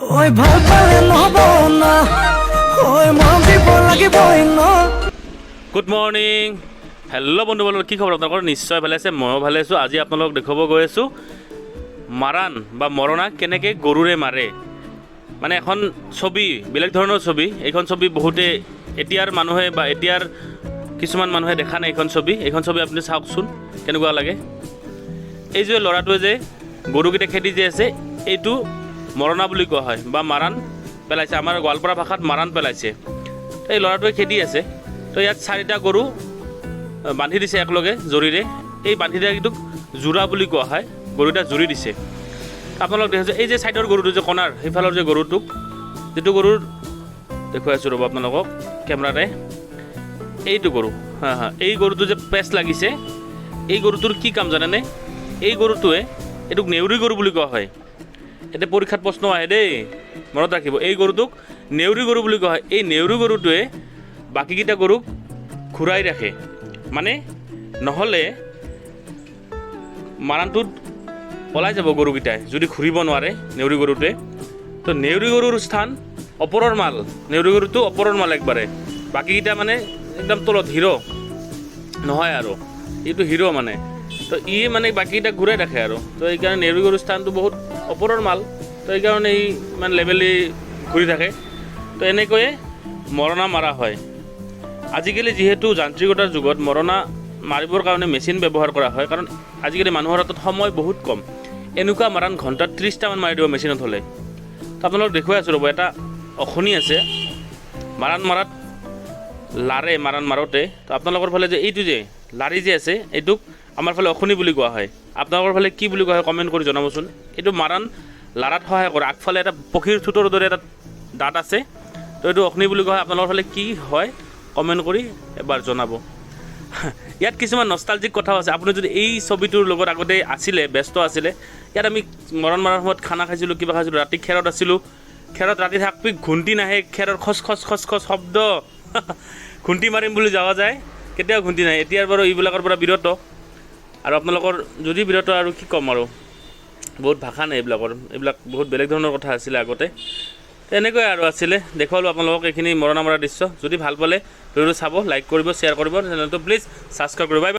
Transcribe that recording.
ঐ, ভাল পালে নহ'ব না, ঐ, মৰম দিব লাগিবই ন। গুড মৰ্ণিং, হেল্ল' বন্ধু বান্ধৱ, কি খবৰ আপোনালোকৰ? নিশ্চয় ভালে আছে, ময়ো ভালে আছোঁ। আজি আপোনালোকক দেখুৱাব গৈ আছোঁ মাৰাণ বা মৰণা কেনেকৈ গৰুৰে মাৰে। মানে এখন ছবি, বেলেগ ধৰণৰ ছবি। এইখন ছবি বহুতে এতিয়াৰ মানুহে বা এতিয়াৰ কিছুমান মানুহে দেখা নাই এইখন ছবি। এইখন ছবি আপুনি চাওকচোন কেনেকুৱা লাগে। এই যে ল'ৰাটোৱে যে গৰুকেইটা খেদি যে আছে, এইটো মৰণা বুলি কোৱা হয় বা মাৰাণ পেলাইছে। আমাৰ গোৱালপাৰা ভাষাত মাৰাণ পেলাইছে। এই ল'ৰাটোৱে খেদি আছে। তো ইয়াত চাৰিটা গৰু বান্ধি দিছে একেলগে জৰিৰে। এই বান্ধি দিয়াটোক যোৰা বুলি কোৱা হয়। গৰুকেইটা জুৰি দিছে। আপোনালোক দেখিছে, এই যে ছাইডৰ গৰুটো যে, কণাৰ সেইফালৰ যে গৰুটোক, যিটো গৰুৰ দেখুৱাই আছোঁ, ৰ'ব আপোনালোকক কেমেৰাৰে। এইটো গৰু, হা হা, এই গৰুটো যে পেচ লাগিছে, এই গৰুটোৰ কি কাম জানেনে? এই গৰুটোৱে, এইটোক নেউৰী গৰু বুলি কোৱা হয়। এতিয়া পৰীক্ষাত প্ৰশ্ন আহে দেই, মনত ৰাখিব। এই গৰুটোক নেউৰী গৰু বুলি কোৱা হয়। এই নেউৰী গৰুটোৱে বাকীকেইটা গৰুক ঘূৰাই ৰাখে। মানে নহ'লে মাৰাণটোত পলাই যাব গৰুকেইটাই, যদি ঘূৰিব নোৱাৰে নেউৰী গৰুটোৱে। তো নেউৰী গৰুৰ স্থান ওপৰৰ মাল। নেউৰী গৰুটো ওপৰৰ মাল একবাৰে। বাকীকেইটা মানে একদম তলত, হিৰ' নহয় আৰু এইটো হিৰ' মানে। তো ই মানে বাকীকেইটা ঘূৰাই ৰাখে আৰু। তো এইকাৰণে নেউৰী গৰুৰ স্থানটো বহুত ওপৰৰ মাল। তো এইকাৰণে ই মানে লেবেলি ঘূৰি থাকে। তো এনেকৈয়ে মৰণা মাৰা হয়। আজিকালি যিহেতু যান্ত্ৰিকতাৰ যুগত মৰণা মাৰিবৰ কাৰণে মেচিন ব্যৱহাৰ কৰা হয়, কাৰণ আজিকালি মানুহৰ হাতত সময় বহুত কম। এনেকুৱা মাৰাণ ঘণ্টাত 30টামান মাৰি দিব মেচিনত হ'লে। তো আপোনালোক দেখুৱাই আছোঁ, ৰ'ব। এটা অখনি আছে, মাৰাণ মাৰাত লাৰে, মাৰাণ মাৰোঁতে। তো আপোনালোকৰ ফালে যে এইটো যে লাৰি যে আছে, এইটোক আমাৰ ফালে অখনি বুলি কোৱা হয়। আপোনালোকৰ ফালে কি বুলি কোৱা হয়, কমেণ্ট কৰি জনাবচোন। এইটো মাৰাণ লাৰাত সহায় কৰে। আগফালে এটা পক্ষীৰ ঠোঁটৰ দৰে এটা দাঁত আছে। তো এইটো অখনি বুলি কোৱা হয়। আপোনালোকৰ ফালে কি হয়, কমেণ্ট কৰি এবাৰ জনাব। ইয়াত কিছুমান নষ্টালজিক কথাও আছে। আপুনি যদি এই ছবিটোৰ লগত আগতে আছিলে, ব্যস্ত আছিলে, ইয়াত আমি মৰণ মৰাৰ সময়ত খানা খাইছিলোঁ, কিবা খাইছিলোঁ, ৰাতি খেৰত আছিলোঁ। খেৰত ৰাতি থাকবি, ঘুণ্টি নাহে, খেৰৰ খচ খচ খচ খচ শব্দ। ঘুণ্টি মাৰিম বুলি যোৱা যায়, কেতিয়াও ঘুণ্টি নাহে। এতিয়াৰ বাৰু এইবিলাকৰ পৰা বিৰত। আৰু আপোনালোকৰ যদি বিৰত, আৰু কি ক'ম আৰু, বহুত ভাষা নাই এইবিলাকৰ। এইবিলাক বহুত বেলেগ ধৰণৰ কথা আছিলে আগতে। তেনেকুৱাই আৰু আছিলে। দেখুৱালোঁ আপোনালোকক এইখিনি মৰণা মৰা দৃশ্য। যদি ভাল পালে ভিডিঅ'টো চাব, লাইক কৰিব, শ্বেয়াৰ কৰিব, চেনেলটো প্লিজ ছাবস্ক্ৰাইব কৰিব। বাই।